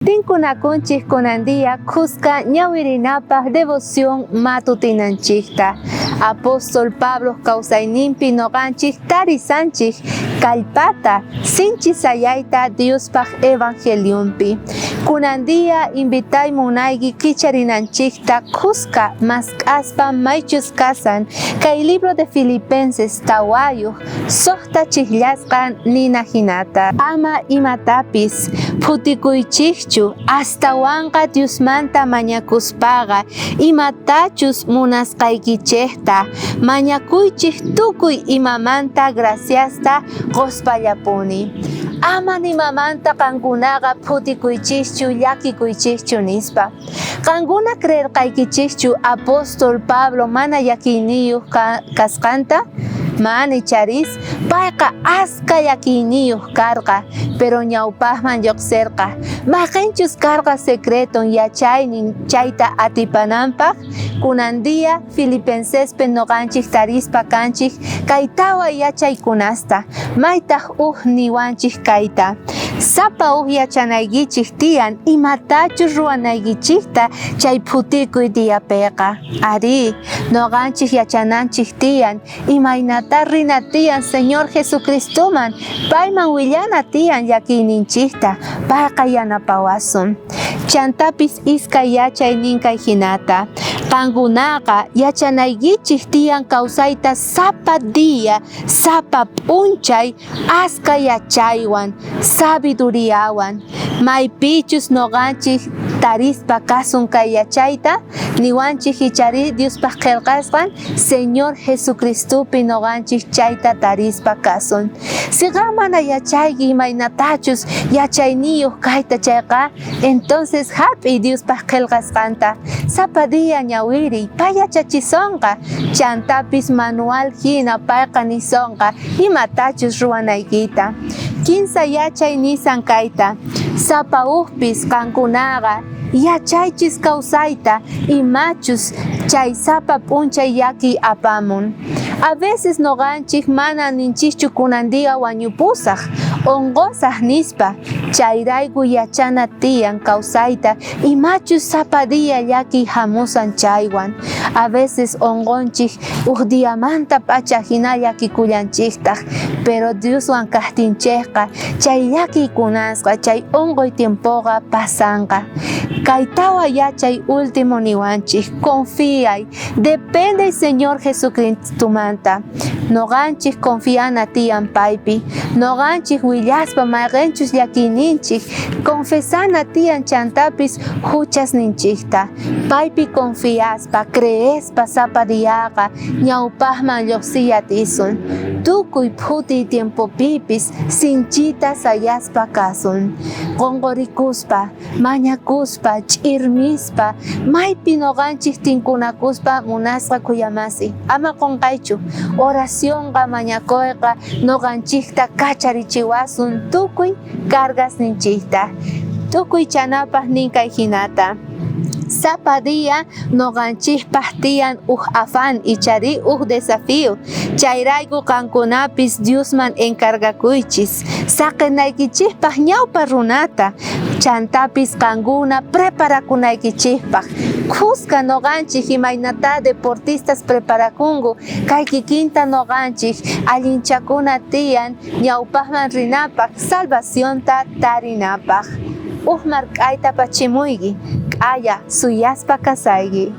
Tinkunakunchej kunan día khuska ñawirinapaj devoción matutinanchejta. Apóstol Pabloj kausayninpi noqanchej tarisanchej kallpata, sinchi sayayta Diospaj evangelionpi. Kunan día invitay munayki kicharinanchejta khuska mask'aspa maychus kasan kay libro de Filipenses tawayoj sojta chijllasqa nina jinata. Ama imatapis phutikuychejchu, astawanqa Diosmanta mañakuspaqa imatachus munasqaykichejta mañakuychej tukuy imamanta graciasta qospallapuni. Ama nimamanta qankunaqa phutikuychejchu llakikuychejchu nispa. Qankuna creerqaykichejchu apóstol Pablo mana llakiyniyoj kasqanta? Mana icharis, payqa aska llakiyniyoj karqa, pero ñaupajman llojserqa. Mayqenchus karqa secreton yachaynin chayta atipananpaj? Kunan día Filipensespi noqanchej tarispa kanchej kay tawa yachaykunasta, maytaj uj niwanchej kayta. Sapa uj yachanaykichej tiyan imatachus ruwanaykichejta chay phutikuy diapeqa. Arí, noqanchej yachananchej tiyan imaynatá rina tiyan Señor Jesucristoman, payman willana tiyan llakiyninchejta, payqa yanapawasun. Chantapis iskay yachay nin kay jinata, Qankunaqa yachanaykichej tiyan kausayta sapa día, sapa p'unchay aska yachaywan, sabiduriawan. Maypichus noqanchej tarispa kasun kay yachayta, niwanchej icharí Diospaj qhelqasqan Señor Jesucristopi noqanchej chayta tarispa kasun. Si qan mana yachayki imaynatachus yachayniyoj kayta chayqa, entonces jap'iy Diospaj qhelqasqanta. Sapa día ñawiriy, pay yachachisonqa. Chantapis manual jina payqa nisonqa imatachus ruwanaykita. Kinsa yachay nisan kayta, Sapa ujpis qankunaqa yachaychis kausayta imachus chay sapa p'unchay llakiy apamun. A veces noqanchej mana ninchejchu kunan día wañupusaj, onqosaj nispa. Chayrayku yachana tiyan kausayta imachus sapa día llakiy jamusan chaywan. A veces onqonchej uj diamanta pacha jina llakikullanchejtaj, pero Dioswan kajtinchejqa chay llakiykunasqa, chay onqoy tiempoqa pasanqa. Kay tawa yachay último niwanchej, confiay, depende Señor Jesucristomanta. Noqanchej confiana tiyan paypi. Noqanchej willaspa mayqenchus llakiyninchej, confesana tiyan chantapis juchasninchejta. Paypi confiaspa, creespa sapa diaqa ñaupajman llojsiy atisun. Tukuy phutiy tiempopipis sinchita sayaspa kasun. Qonqorikuspa, mañakuspa, ch'irmispa, maypi noqanchej tinkunakuspa munasqa khuyamasi. Ama qonqaychu, oracionqa mañakoyqa noqanchejta kacharichiwasun tukuy cargasninchejta. Tukuy chanapaj nin kay jinata. Sapa día noqanchejpaj tiyan uj afán icharí uj desafío. Chayrayku qankunapis Diosman encargakuychis, saqenaykichejpaj ñaupa runata, chantapis qankuna preparakunaykichejpaj. Khuska noqanchej imaynatá deportistas preparakunku, kay kikinta noqanchej allinchakuna tiyan ñaupajman rinapaj, salvacionta tarinapaj. Uj mark'ayta pachimuyki, k'aya suyaspa kasayki.